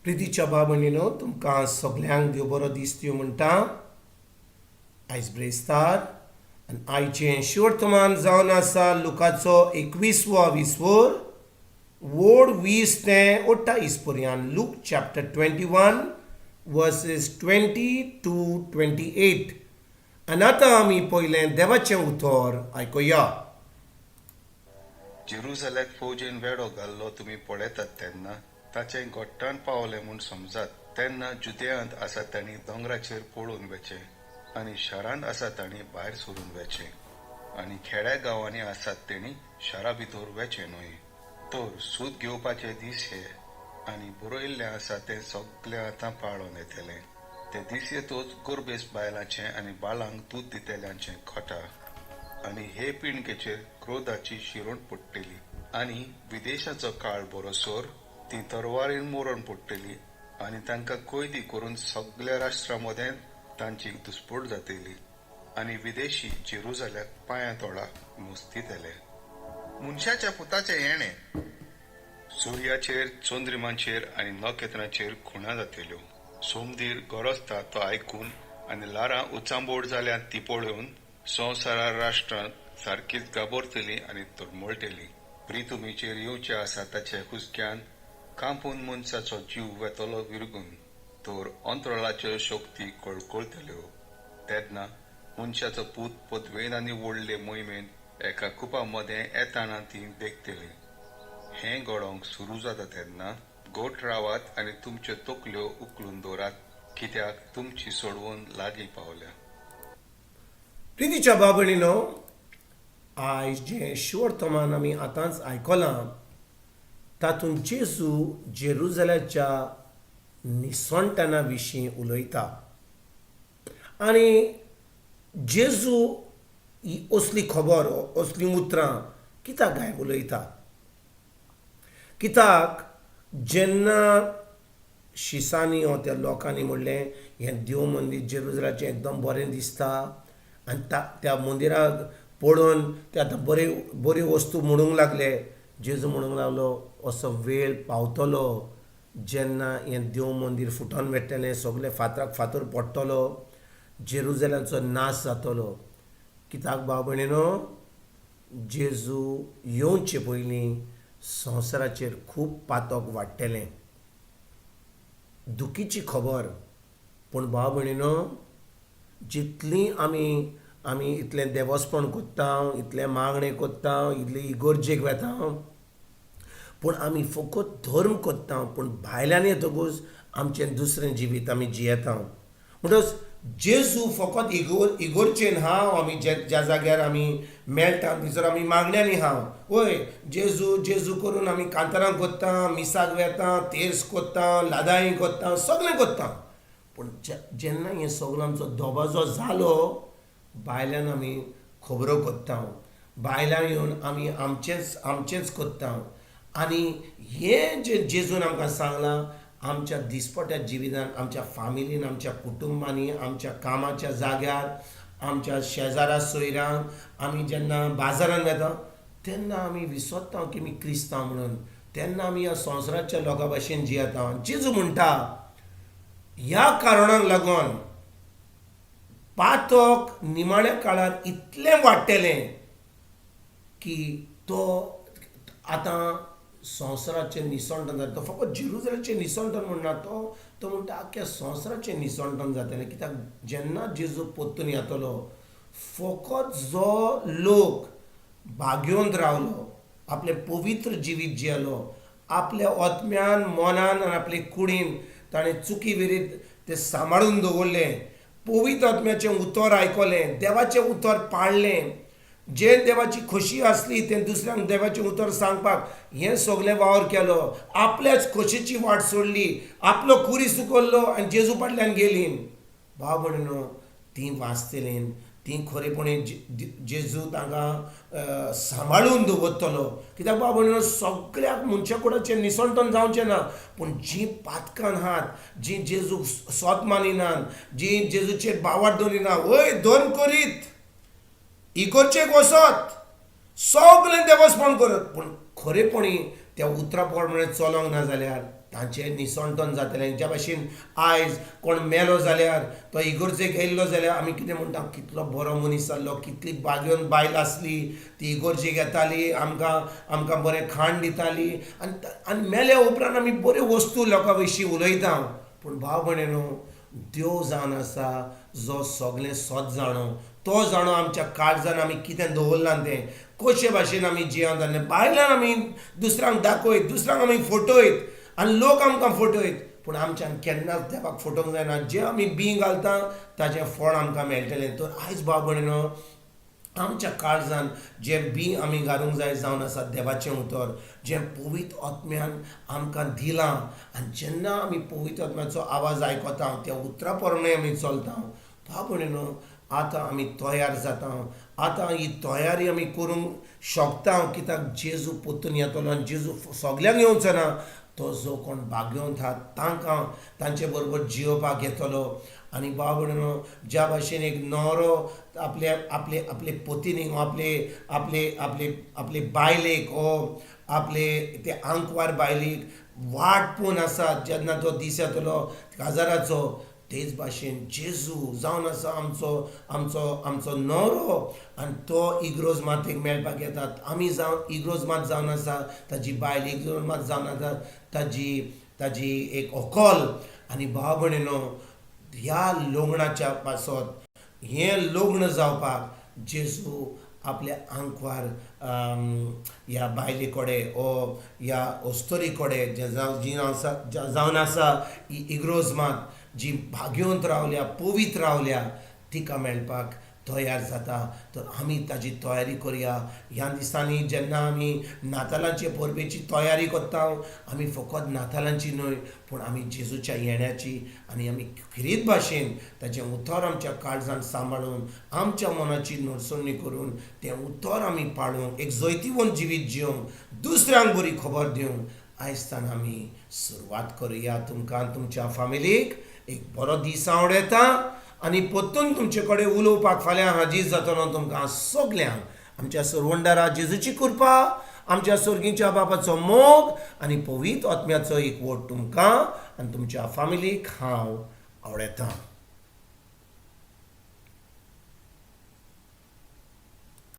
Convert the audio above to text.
प्रितीच्या भाव भयणीनो, तुमकां सगल्यांक देव बरो दीस दिवं म्हणटा. आयज ब्रेस्तार आनी आयचें शिवर्तमान जावन आसा लुकाचो 21वो विस्वोर, वोड 20 ते 28 पर्यंत. Luke chapter 21 verses 20 to 28. आनी आतां आमी पयलें देवाचें उतर आयकुया. जेरुजाल्याक फौजेन वेडो घाल्लो तुमी पळयतात तेन्ना ताचें घट्टाण पावलें म्हूण समजात. तेन्ना जुदेयांत आसा तांणी दोंगराचेर पळून वचें आनी शारांत आसा तांणी भायर सरून वचें आनी खेड्या गांवांनी आसात तेणी शारा भितर वचें न्हय. तर सूद घेवपाचे दीस हे आनी बरयल्लें आसा तें सगळें आतां पाळोन येतलें. ते दीस येतोच गोरबेस बायलांचें आनी बाळांक दूद दितल्यांचें खटा आनी हे पिणकेचेर क्रोधाची शिरोण पडटली आनी विदेशाचो काळ बरोसर ती तरवारीन मरण पडटली आनी तांकां कैदी करून सगल्या राष्ट्रां मदें तांची दुस्पोट जातली आनी विदेशी जेरुजाल्याक पांयां तोळा मुस्तितले. मनशाच्या पुताचें येणें. सुर्याचेर, चंद्रिमाचेर आनी नखेत्रांचेर खुणा जातल्यो. सोमदीर गरजता तो आयकून आनी ल्हारां उचांबोड जाल्यांत ती पळोवन संवसारा राष्ट्रां सारकीच घाबरतलीं आनी तळमळटलीं. प्रितुमीचेर येवचें आसा ताचे हुस्क्यान कांपून मनशाचो जीव वेतलो विरगून, तर अंतराळाच्यो शक्ती कळकळटल्यो. तेन्ना मनशाचो पूत पदवेन आनी व्हडले मोहिमेन एका कुपा मदें येताना ती देखतली. हें घडोवंक सुरू जाता तेन्ना गोट रावात आनी तुमच्यो तकल्यो उखलून दवरात, कित्याक तुमची सोडवण लागीं पावल्या. प्रितीच्या भाव भयणीनो, आयज जें शिवर्तमान आमी आतांच आयकलां तातूंत जेजू जेरुजाल्याच्या निसणटना विशीं उलयता. आनी जेजू ही असली खबर, असलीं उतरां कित्याक काय उलयता? कित्याक जेन्ना शिसांनी वो त्या लोकांनी म्हणलें, हें देव मंदीर जेरुजलाचें एकदम बरें दिसता आनी त्या मंदिराक पळोवन ते आतां बरे बऱ्यो वस्तू म्हणूंक लागले, जेजू म्हणूंक लागलो, असो वेळ पावतलो जेन्ना हें देव मंदीर फुटोन वेतलें, सगलें फातराक फातर पडटलो, जेरुजलाचो नाश जातलो. कित्याक भाव भयणीनो, जेजू येवचे पयलीं संवसाराचेर खूब पातक वाडटलें. दुखीची खबर, पूण भाव भयणीनो, जितली आमी इतलें देवस्पण कोत्ता, इतलें मागणें कोत्ता, इतले इगर्जेक वेता, पूण आमी फकत धर्म कोत्ता, पूण भायल्यान येतकूच आमचें दुसरें जिवीत आमी जियेता. म्हणटच जेजू फकत इगोर्चेन हांव आमी ज्या जाग्यार आमी मेळटा थंयसर आमी मागण्यांनी हांव वय जेजू जेजू करून आमी कांतारां कोत्ता, मिसाक वेता, तेर्स कोत्ता, लादाई कोत्ता, सगळें कोत्ता. पूण जेन्ना हें सगलो आमचो दबाजो जालो, भायल्यान आमी खबरो कोत्ता, भायल्यान येवन आमी आमचेंच आमचेंच कोत्ता. आनी हें जें जेजून आमकां सांगलां, आमच्या दिसपट्या जिवितान, आमच्या फामिलीन, आमच्या कुटुंबांनी, आमच्या कामाच्या जाग्यार, आमच्या शेजारा सोयऱ्यांक, आमी जेन्ना बाजारान वेता तेन्ना आमी विसरता की आमी क्रिस्तांव म्हणून. तेन्ना आमी ह्या संवसाराच्या लोकां भाशेन जियेता. जेजू म्हणटा, ह्या कारणाक लागून पातक निमाण्या काळांत इतलें वाडटलें की तो आतां संवसाराचें निसणटन जाता. तो फकत जेरुजलाचें निसणटन म्हणना, तो तो म्हणटा आख्ख्या संवसाराचें निसणटन जातलें. कित्याक जेन्ना जेजू परतून येतलो, फकत जो लोक भाग्योंत रावलो, आपलें पवित्र जिवीत जियेलो, आपल्या आत्म्यान, मनान आनी आपले कुडीन ताणें चुकी विरीत तें सांबाळून दवरलें, पवित्र आत्म्याचें उतर आयकलें, देवाचें उतर पाळ्ळें, जें देवाची खोशी आसली तें दुसऱ्यांक देवाचें उतर सांगपाक हें सगलें वावर केलो, आपल्याच खोशेची वाट सोडली, आपलो कुरी सुकरलो आनी जेजू फाटल्यान गेली, भाव भयणीनो, तीं वाचतलीं. तीं खरेपणी जेजू तांकां सांबाळून दवरतलो. कित्याक भाव भयणीनो, सगळ्याक मनशा कुडाचें निसणटन जावचें ना, पूण जीं पातकान आहात, जीं जेजूक सोत मानिनात, जीं जेजूचेर बावाट दवरिना, वय धर्म करीत, इगर्जेक वचत, सगळें देवस्पण करत, पूण खरेपणी त्या उतरा प्रमाणे चलोंक ना जाल्यार तांचें निसणटन जातलें. ज्या भाशेन आयज कोण मेलो जाल्यार तो इगर्जेक येयल्लो जाल्यार आमी कितें म्हणटा, कितलो बरो मनीस जाल्लो, कितली बागेवन बायल आसली, ती इगर्जेक येताली, आमकां आमकां बरें खाण दिताली आनी आनी मेल्या उपरांत आमी बऱ्यो वस्तू लोकां विशीं उलयता. पूण भाव भयणीनो, देव जावन आसा जो सगलें सत जाणो, तो जाणो आमच्या काळजान आमी कितें दवरलां तें, कशे भाशेन आमी जियान जाल्लें. बायलान आमी दुसऱ्यांक दाखयत, दुसऱ्यांक आमी फटयत आनी लोक आमकां फटयत, पूण आमच्यान केन्नाच देवाक फटोवंक जायना. जें आमी बीं घालता ताजें फळ आमकां मेळटलें. तर आयज भाव भयणीनो, आमच्या काळजान जें बीं आमी घालूंक जाय जावन आसा देवाचें उतर, जें पवित्र आत्म्यान आमकां दिलां. आनी जेन्ना आमी पवित्र आत्म्याचो आवाज आयकता त्या उतरा प्रमाणे आमी चलता. भाव भयणीनो, आतां आमी तयार जाता, आतां ही तयारी आमी करूंक शकता, कित्याक जेजू परतून येतलो आनी जेजू सगल्यांक येवचो ना, तो जो कोण भाग्यवंत आहा तांकां तांचे बरोबर जियोवपाक येतलो. आनी भाव भयणीनो, ज्या भाशेन एक न्हवरो आपले आपले आपले पतिनीक, आपले आपले आपले आपले बायलेक ओ आपले ते आंकवार बायलेक वाट पळोवन आसा जेन्ना तो दीस येतलो काजाराचो, तेच भाशेन जेजू जावन आसा आमचो आमचो आमचो न्हवरो आनी तो इग्रोज मातेक मेळपाक येतात. आमी जावन इग्रोज मात जावन आसा ताजी बायल, इग्रोज मात जावन आसा ताजी ताजी एक व्हंकल. आनी भाव भयणीनो, ह्या लग्नाच्या पासत, हें लग्न जावपाक जेजू आपल्या आंकवार ह्या बायले कडेन ओ ह्या अस्तुरी कडेन जे जावन जी आसा जावन आसा ही इग्रोज मात, जी भाग्यवंत रावल्या, पवित्र रावल्या, तिका मेळपाक तयार जाता. तर आमी ताजी तयारी करया. ह्या दिसांनी जेन्ना आमी नातालांचे परबेची तयारी करता, आमी फकत नातालांची न्हय पूण आमी जेजूच्या येण्याची, आनी आमी खेरीत भाशेन ताचें उतर आमच्या काळजान सांबाळून आमच्या मनाची नडसणी करून तें उतर आमी पाळूंक, एक जैतिवंत जिवीत जिवंक, दुसऱ्यांक बरी खबर दिवंक आयजतान आमी सुरवात करुया. तुमकां तुमच्या फामिलीक एक बरो दीस आवडटा आनी परतून तुमचे कडेन उलोवपाक फाल्यां हाजीर जातलो. तुमकां सगल्यांक आमच्या सरवंडारा जेजूची कृपा, आमच्या सर्गीच्या बापाचो मोग आनी पवित्र आत्म्याचो एकवट तुमकां आनी तुमच्या फामिलीक हांव आवडटा.